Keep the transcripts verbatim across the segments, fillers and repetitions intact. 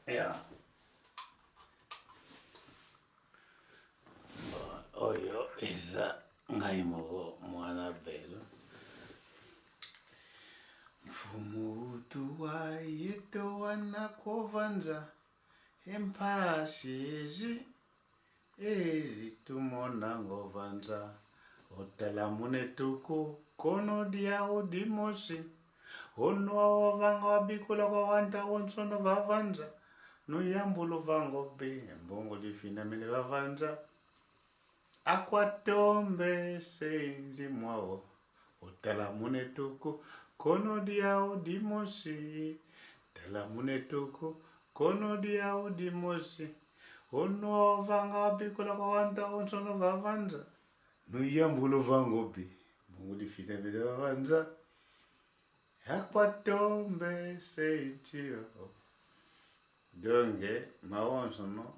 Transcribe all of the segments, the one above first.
Ya. Oyo eza ngai moko mwana belo. Mfumu utu wa yeto wana kovanza, e mpasi ezi, ezi tumona ngo vanza. Otala mune tuku, kono diau dimosi. Ono ovanga wabikula kwa wanta onsono vavanza. Nuyambulu vango bi, mbongo difinamene vavanza. Akwa tombe se inzi mwao. Otala mune tuku, kono diau dimosi. Tala mune tuku, kono diau dimosi. Ono ovanga wabikula kwa wanta onsono vavanza. Nuyambulu vango bi, mbongo difinamene vavanza. Akwa tombe se inzi yo. Donge, mawonsono,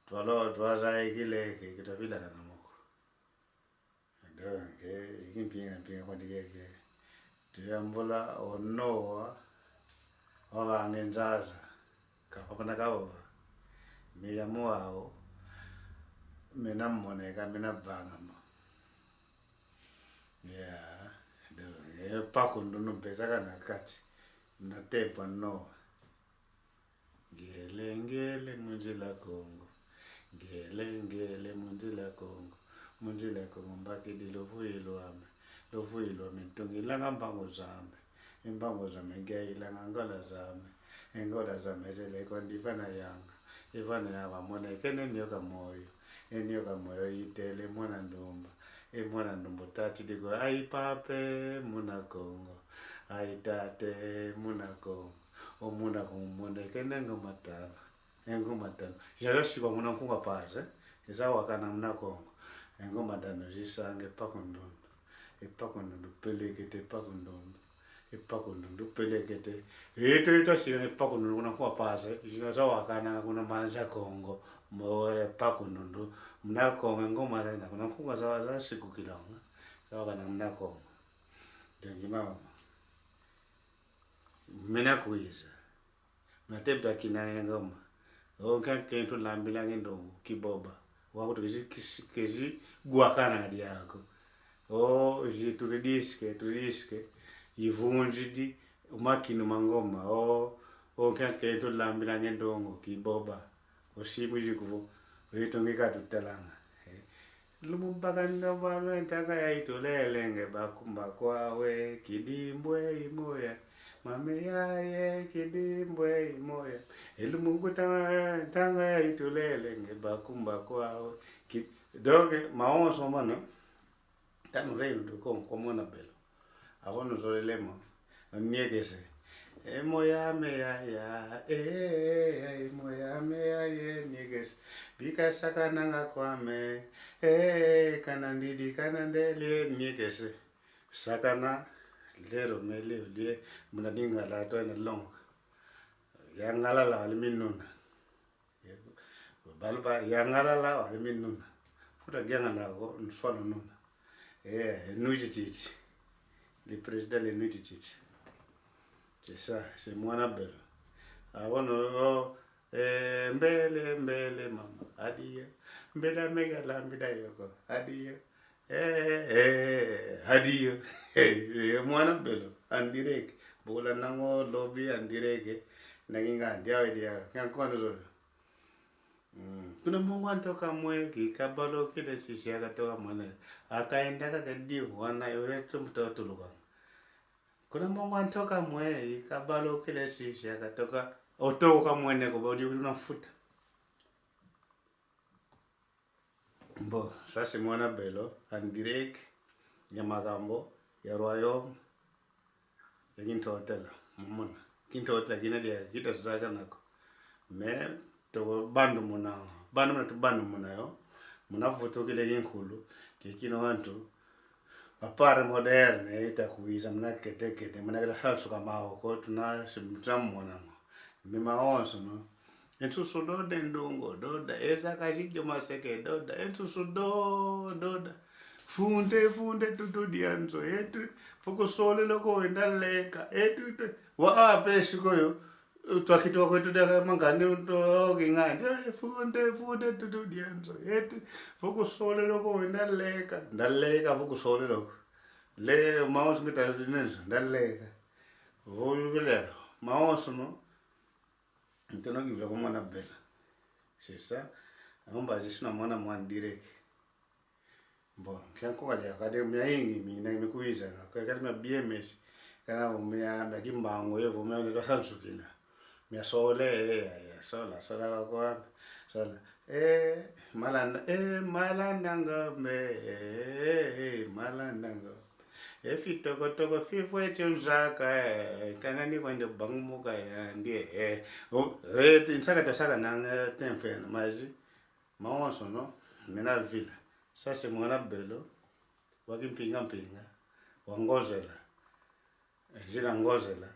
twalo, twaza ikileke, kitavilakana moko. Donge, ikimpinga mpinga kwa dikeke. Tuyambula onowa, wavange nzaza. Kapapana kavova. Meya muwao, mena moneka, mena vangama. Ya, donge, e paku ndundu mpesaka na kati. Muna tempo a Noa. Ngele, ngele, mu nzila Kongo. Ngele, ngele, mu nzila Kongo. Mu nzila Kongo, mbakidi luvuyi lwame. Luvuyi lwame, ntungilanga mbangu zame. E mbangu zame, ngeyilanga ngola zame. E ngola zame, zele kondi vana yanga. E vana yanga, monekene nioka moyo. E nioka moyo, yitele mwana ndumba. E mwana ndumba, tati diko, ai pape, muna Kongo. Ai tate, muna Kongo. O muna Kongo, monekene ngo matano. E ngo matano. Jaja sikwa muna nkunga paze. Eza wakana muna Kongo. E ngo matano zisange paku ndundu. E paku ndundu pelekete, paku ndundu. E paku ndundu pelekete. Eto, eto sika e paku ndundu kuna nkunga paze. Zina za wakana kuna manza Kongo. Mo e paku ndundu. Muna Kongo e ngo matano. Kuna nkunga za, za sikukilanga. Za wakana muna Kongo. Dangi mama. Mena kwiza. Muna tempo a kina e ngoma. O nkia nkento lambilanga e ndongo, kiboba. Wakutu kezi, kezi, kezi gwakana diako. O zi turidisike, turidisike. Ivunzidi, makinu ma ngoma. O, o nkia nkento lambilanga e ndongo, kiboba. Osimbu zikuvo, oitongi katutalanga. Eh. Lumbu bakanda bwa lwe ntanga ya itulele nge bakumba kwawe, kidimbwe imoya. Mame yaye, kidimbwe imoya. E lumbu kutanga ntanga ya itulele nge bakumba kwawe. Ki-, donc, mawonso mano, tanu reino do Kongo, kwa mwana belo. Avo nuzolele mo. Niekese. E moya me ya ya, e, e, e, e, moya me ya ye, niekese. Bika sakananga kwame, e, e, kana ndidi, kana ndele, niekese. Sakana, lero me leo lie, muna ningala to ena longa. Ya ngalala wali minuna. Balu ba yangalala wali minuna. Futa giangana ko nswalo nuna. Eh, Nuiti Titi. Le président le Nuiti Titi. C'est ça, c'est mwana belo. Abono, oh, eh, mbele, mbele, mama. Adieu. Mbele mega lambida yoko. Adieu. Eh, eh, adieu. Eh, mwana belo, en direct. Bola nango lobi en direct. Nangi nga ndiawe dia. Nyankwano zolo. Mm. Kuna mongo antoka mwe, kikabalo kile sisi akatoka mwene. Akaenda kake di wana yore tumto tuluka. Kuna mongo antoka mwe, ikabalo kile sisi akatoka. Otoka mwene ko bodi unafuta. Bon, ça c'est mwana belo, en direct, ya makambo, ya royaume, ya kintotela, mumona. Kintotela kina dia, kita saka nako. Mais, toko bandu muna, bandu muna tu bandu muna yo, muna vutukile kinkulu, kikino wantu, appareil moderne, ita kuiza muna kete kete, muna kete hansuka mao ko, tuna, tuna mona mo. Mais mawonso, no? E nsusu doda, e ndungu doda, e zaka zidio maseke doda, e nsusu do, doda. Funde, funde, tutu dia nzo, etu, fuku sole loko wenda leka, etu, tu, wa ape sikoyo, Twakitwa kwetu diaka mangani uto kingani. Eh, funde, funde tutu dienzo. Eti, vuku solelo ko, ndaleka. Ndaleka vuku solelo ko. Le, maonso mita nenzo, ndaleka. Vulvile, maonso no. Nteno kivya kumona bela. C'est ça. Omba zisi na mona mwa direct. Bon, kianko kadi, kadi mia ingi mina mikuiza na. Kwa kadi mia B M S. Kana vo mia, mia Kimbangu, ye vo mia ndio sansukila. Mia sole, eh, eh, eh, sola, sola kwa kwa, sola. Eh, malanda, eh, malanda nga me, eh, eh, eh, malanda nga. Eh, fitokotoko, fifwe chunzaka, eh, eh, kana ni kwende bangumuka ya, ndie, eh. Oh, eh, ti nsaka tosaka nanga, eh, tempe, mazi. Maonso, no? Mina vila. Sase mwana belo, wa kimpinga mpinga, wa Ngozela. Nzila Ngozela.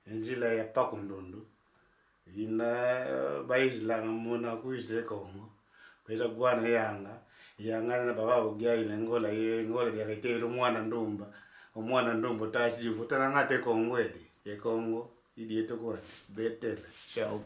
Nzila ya Pakundundu. Ina, eh, baizilanga muna kuize Kongo. Beza gwana yanga. Yanga na baba ugia ina ngola, ye ngola dia kaitelo mwana ndumba. Omwana ndumba tasi jivuta na ngate Kongo edi. Ye Kongo, idi yeto kwa. Betela. Ciao.